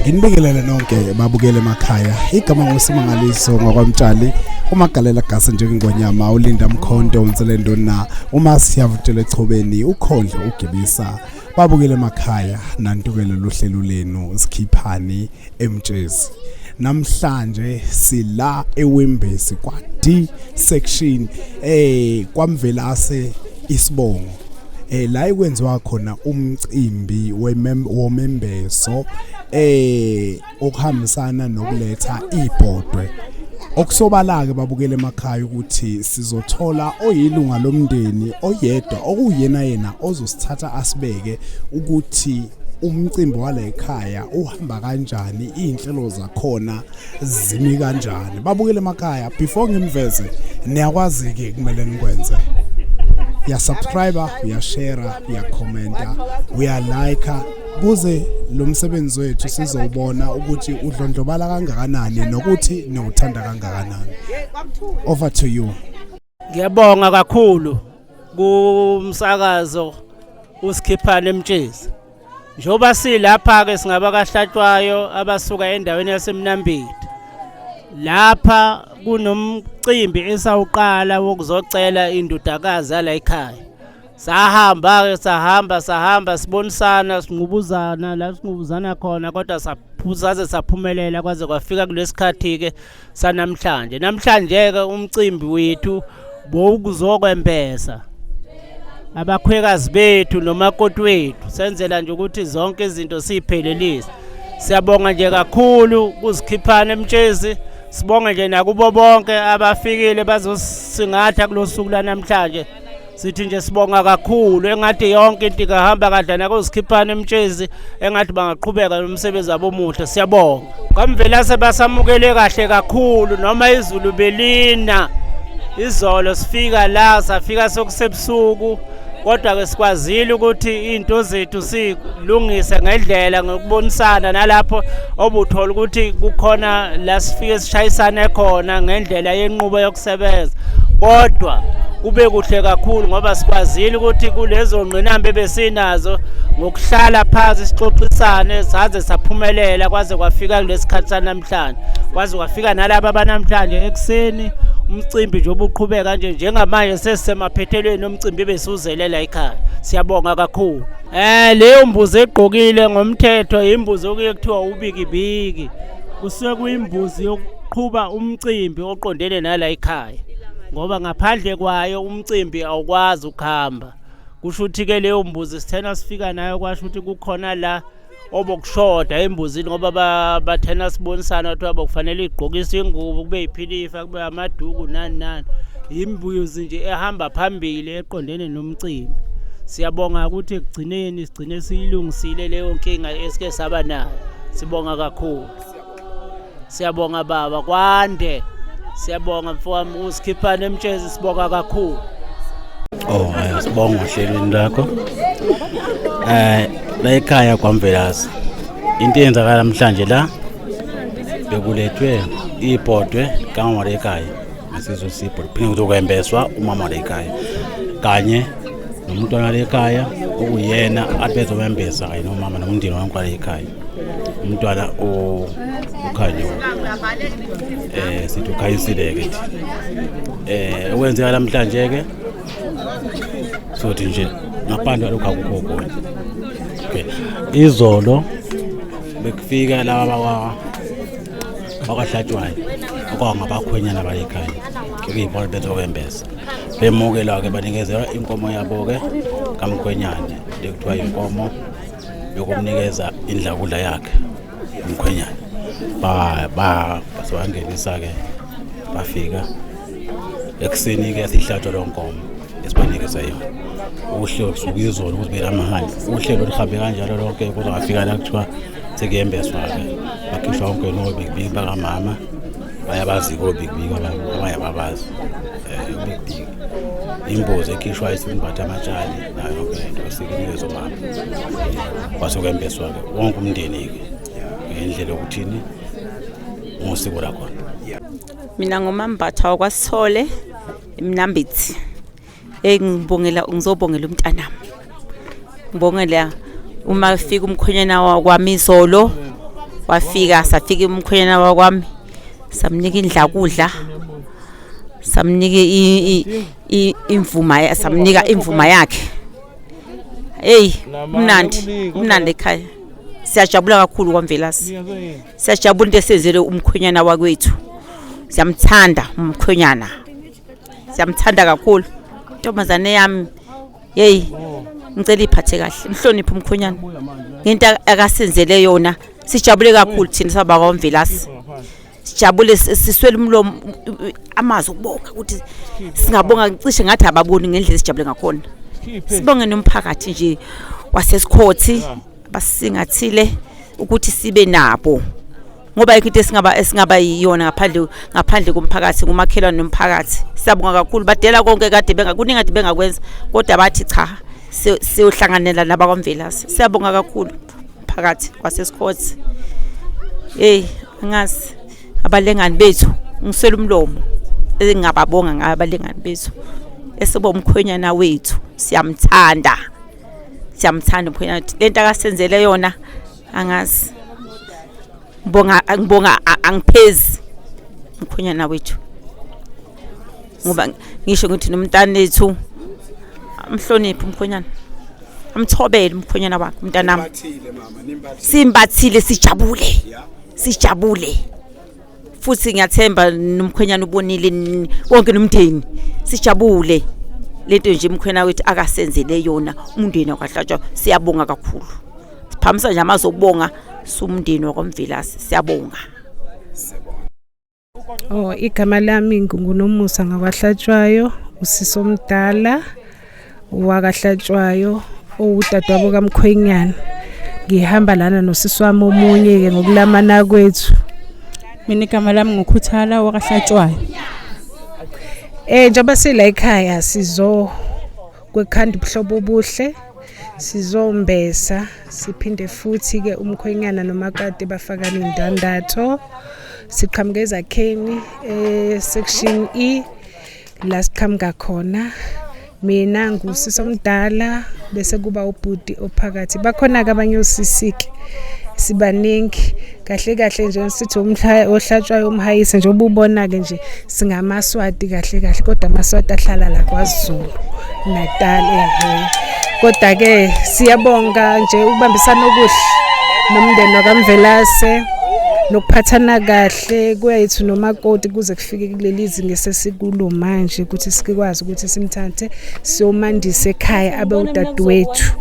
Nginibingelele nonke babukele emakhaya. Igama nguSimangaliso ngwakwamtshali, umagalela gasa njengengonyama, ulinda mkhonto, unselenduna, uma siyavutela echobeni, ukhondlo ugibisa. Babukele emakhaya nantukelo luhlelo lenu sikhiphani emtshezi. Namhlanje sila eWembezi kwa D section kwaMvelase isibongo. La ekwenziwa khona umcimbi womembeso okuhambisana nokuletha ibhodwe. Okusobala ke babukele emakhaya ukuthi sizothola oyilunga lomndeni oyedwa okuyena yena ozosithatha asibeke ukuthi umcimbi wala ekhaya uhamba kanjani, izinhlelo zakhona zimi kanjani. Babukele emakhaya, before ngimveze niyakwazi ke kumele nikwenze. Uya subscribe, uya share, uya commenta, uya like kuze lo msebenzi wethu sizowubona ukuthi udlondlobala kangakanani nokuthi niwuthanda kangakanani. Over to you. Ngiyabonga kakhulu kumsakazo uSikhiphane Mtshezi. Njengoba silapha ke singaba kahlatshwayo abasuka endaweni yaseMnambithi. Lapha kunomcimbi esawuqala wokuzocela indodakazi yala ekhaya. Sahamba ke sahamba sahamba sibonisana sinqubuzana la sinqubuzana khona kodwa saphuzaze saphumelela kwaze kwafika kulesikhathi ke sanamhlanje. Namhlanje ke umcimbi wethu bowukuzokwembesa abakhwekazi bethu nomakoti wethu, senzela nje ukuthi zonke izinto siyiphelelise. Siyabonga nje kakhulu kuzikhiphana emtshezi, sibonge nje nakubo bonke abafikile bazosingatha kulosuku lanamhlanje. Sithi nje sibonga kakhulu, engathi yonke into ingahamba kahle nakuzikhiphana emtshezi, engathi bangaqhubeka nomsebenzi wabo omuhle. Siyabonga. KwaMvelase basamukele kahle kakhulu, noma izulu belina izolo sifika la safika sokusebusuku, kodwa ke sikwazile ukuthi izinto zethu silungise ngendlela ngokubonisana nalapho obuthola ukuthi kukhona la sifike sishayisane khona ngendlela yenqubo yokusebenza. Kodwa kube kuhle kakhulu ngoba sikwazile ukuthi kulezo ngqinamba ebesinazo ngokuhlala phansi sixoxisane saze saphumelela kwaze kwafika kulesikhathi sanamhlanje, kwaze kwafika nalaba abanamhlanje ekuseni. Umcimbi nje obuqhubeka nje njengamanje sesisemaphethelweni omcimbi besiwuzelela ekhaya. Siyabonga kakhulu. Leyo mbuzi egqokile ngomthetho imbuzi okuye kuthiwa ubikibiki, kusuke kuyimbuzi yokuqhuba umcimbi oqondene nala ekhaya, ngoba ngaphandle kwayo umcimbi awukwazi ukuhamba. Kusho ukuthi ke leyo mbuzi sithena sifika nayo kwasho ukuthi kukhona la obokushoda embuzini, ngoba bathena sibonisana ukuthi bokufanele igqokise ingubo, kube yiphilifa, kube amaduku nani nani. Imbuzi nje ehamba phambili eqondene nomcimbi. Siyabonga ukuthi ekugcineni sigcine siyilungisile leyo nkinga esike saba nayo. Sibonga kakhulu. Siyabonga baba, kwande. Siyabonga mfowami usikhiphane emtshezi, sibonga kakhulu. Oh, sibonga ohlelweni lakho. La ekhaya kwaMvelase. Into eyenzakala namhlanje la bekulethwe ibhodwe kamama la ekhaya. Ngesizwe sibhodwe phinde kuzokwembeswa umama la ekhaya kanye nomntwana la ekhaya okuyena abezowembesa kanye nomama nomndeni wonke la ekhaya. Umntwana uKhanyo sithi ukhanyisile ke thina. Okwenzeka namhlanje ke sothi nje ngaphandle kwalokho akukho okunye. Okay, izolo bekufika laba bakahlatshwayo okwangabakhwenyana bala ekhaya kuyibona bezokwembesa, bemukelwa-ke banikezelwa inkomo yabo-ke kamkhwenyane lekuthiwa inkomo yokumnikeza indlakudla yakhe umkhwenyane. Basobangenisa-ke bafika ekuseni-ke sihlatshwa leyo nkomo esibanikeza yona. Uhlelo kusuka izolo ukuthi belamahali uhlelo luhambe kanjalo lonke kuze kwafika la kuthiwa sekuyembeswa-ke, bakhishwa wonke nobikibiki bakamama, bayabazi-ke obikibiki abanye ababazi ubikibiki. Imbuzi ekhishwayo isimbatha amatshali nayo yonke lento esikunikeza umama, kwase kwembeswa-ke wonke umndeni-ke ngendlela yokuthini ngosiko lakhona. Mina ngomambatha wakwaSithole eMnambithi. Ngibongela ngizobongela umntanami. Ngibongela uma fika umkhwenyana wakwami izolo. Wafika safika umkhwenyana wakwami, samnika indlakudla, samnika imvuma, samnika imvuma yakhe. Hey, kumnandi, kumnandi ekhaya. Siyajabula kakhulu kwaMvelase. Siyajabula into esenzele umkhwenyana wakwethu. Siyamthanda umkhwenyana. Siyamthanda kakhulu. Intombazane yami, hey, ngicela iphathe kahle. Mhloniphe umkhwenyana. Ngento akasenzele yona, sijabule kakhulu thina saba kwaMvelase. Sijabule siswele umlomo amazwi okubonga ukuthi singabonga, cishe ngathi ababoni ngendlela esijabule ngakhona. Sibonge nomphakathi nje waseSikhothi basingathile ukuthi sibe nabo, ngoba ayikho into esingaba yiyona ngaphandle komphakathi, ngumakhelwane nomphakathi. Siyabonga kakhulu, badela konke kade kuningi kade bengakwenza, kodwa bathi cha, siyohlanganela nabakwaMvelase. Siyabonga kakhulu umphakathi waseSikhothi. Hey, angazi abalengani bethu, ngiswele umlomo engingababonga ngayo abalengani bethu. Esibo umkhwenyana wethu, siyamthanda, siyamthanda umkhwenyana wethu. Lento akasenzele yona angazi, ngibonga angiphezi umkhwenyana wethu, ngoba ngisho ngithi nomntanethu amhloniphe umkhwenyana, amthobele umkhwenyana wakhe umntanami. Simbathile, sijabule, sijabule futhi. Ngiyathemba nomkhwenyana ubonile, wonke nomndeni sijabule. Lento nje umkhwenyana wethu akasenzele yona, umndeni wakwaHlatshwayo siyabonga kakhulu. Siphamisa nje amazwi okubonga sumndeni wakwaMvelase, siyabonga. Oh, igama lami nguNomusa ngakwaHlatshwayo, usisi omdala wakaHlatshwayo owudadewabo kamkhwenyana. Ngihamba lana nosisi wami omunye-ke ngokulamana kwethu. Mina igama lami nguKhuthala wakaHlatshwayo. Njengoba sila ekhaya sizo kwekhanda ubuhlobo obuhle, sizombesa siphinde futhi ke umkhwenyana nomakati bafakane indandatho. Siqhamuka ezakheni section E la siqhamuka khona. Mina ngusisi omdala, bese kuba ubhuti ophakathi. Bakhona-ke abanye osisi-ke, sibaningi kahle kahle nje. Sithi oHlatshwayo umhayise nje ububona-ke nje singamaswati kahle kahle, kodwa amaswati ahlala la KwaZulu Natal. Ehe, kodwa-ke siyabonga nje ukubambisana okuhle nomndeni wakaMvelase nokuphathana kahle kwethu nomakoti kuze kufike kuleli zinga esesikulo manje, ukuthi sikwazi ukuthi simthathe siyomandisa ekhaya abe udadewethu.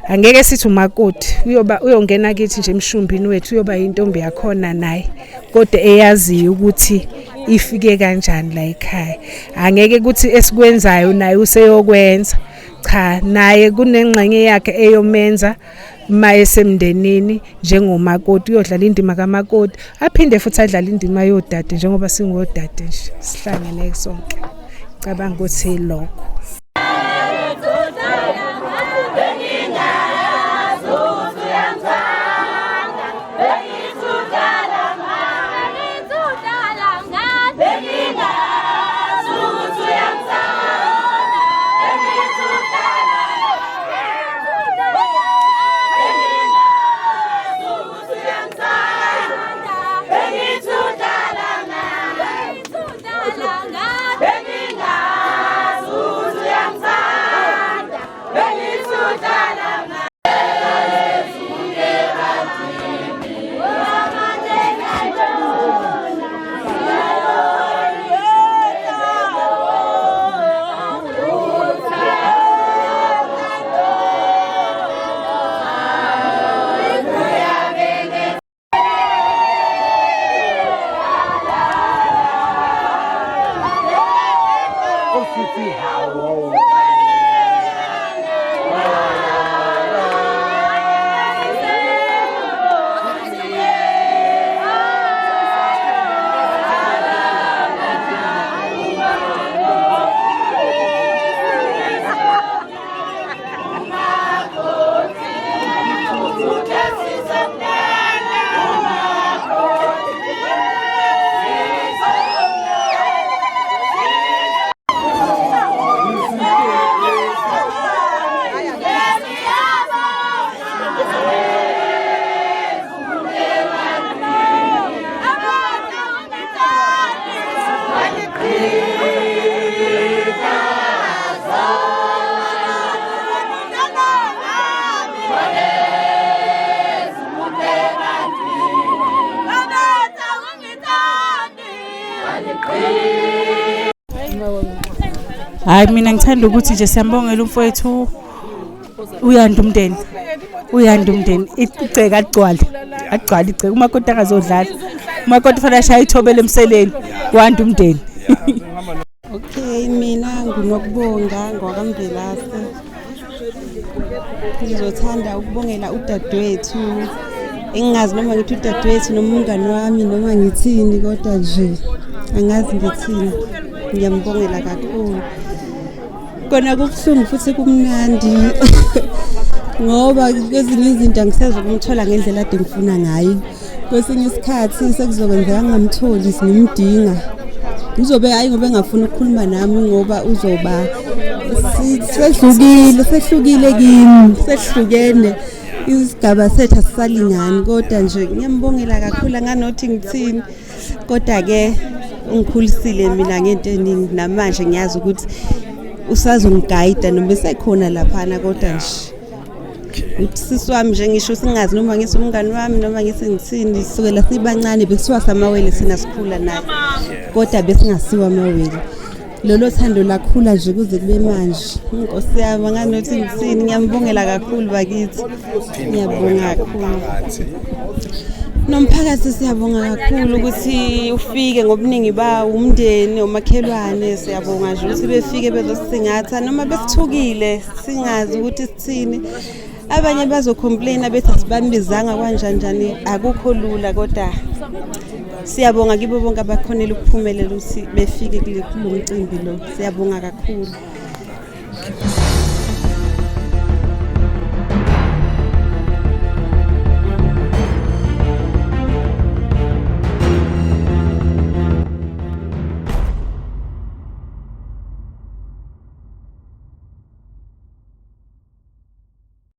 Angeke sithi umakoti, uyoba uyongena kithi nje emshumbini wethu, uyoba intombi yakhona naye, kodwa eyaziyo ukuthi ifike kanjani la ekhaya. Angeke ukuthi esikwenzayo naye useyokwenza, cha, naye kunengxenye yakhe eyomenza ma esemndenini njengomakoti. Uyodlala indima kamakoti, aphinde futhi adlale indima yodade, njengoba singodade nje sihlangene sonke. Cabanga ukuthi lokho. Hayi, mina ngithanda ukuthi nje siyambongela umfowethu, uyanda umndeni, uyanda umndeni, igceke aligcwale, agcwale igceke. Umakoti akazodlala, umakoti fanele ashaye ithobele emseleni, wanda umndeni. Okay, mina nginokubonga ngwakaMvelase. Ngizothanda ukubongela udadewethu, engingazi noma ngithi udadewethu noma umngani wami noma ngithini, kodwa nje angazi ngithini. Ngiyambongela kakhulu. Kona kubuhlungu futhi kumnandi ngoba kwezinye izinto angisezokumthola ngendlela ade ngifuna ngayo. Kwesinye isikhathi sekuzokwenzeka ngingamtholi singimdinga. Uzobe hayi ngoba engafuni ukukhuluma nami, ngoba uzoba sehlukile, sehlukile kimi, sehlukene, isigaba sethu asisalingani. Kodwa nje ngiyambongela kakhulu, anganothi ngithini, kodwa-ke ungikhulisile mina ngento eningi. Namanje ngiyazi ukuthi usazongigayida noma esekhona laphana, kodwa nje usisi wami nje, ngisho singazi noma ngithi umngani wami noma ngithi ngithini, sukela sibancane bekusiwa samawele sina sikhula naye, kodwa besingasiwa amawele. Lolo thando lakhula nje kuze kube manje. Inkosi yami, anganothi ngithini, ngiyambongela kakhulu bakithi, ngiyabonga kakhulu. Nomphakathi siyabonga kakhulu ukuthi ufike ngobuningi bawo, umndeni, omakhelwane, siyabonga nje ukuthi befike bezosisingatha noma besithukile singazi ukuthi sithini. Abanye bazocomplaina bethi asibambizanga kanjani njani, akukho lula, kodwa siyabonga kibo bonke abakhonela ukuphumelela ukuthi befike kulo mcimbi lo, siyabonga kakhulu.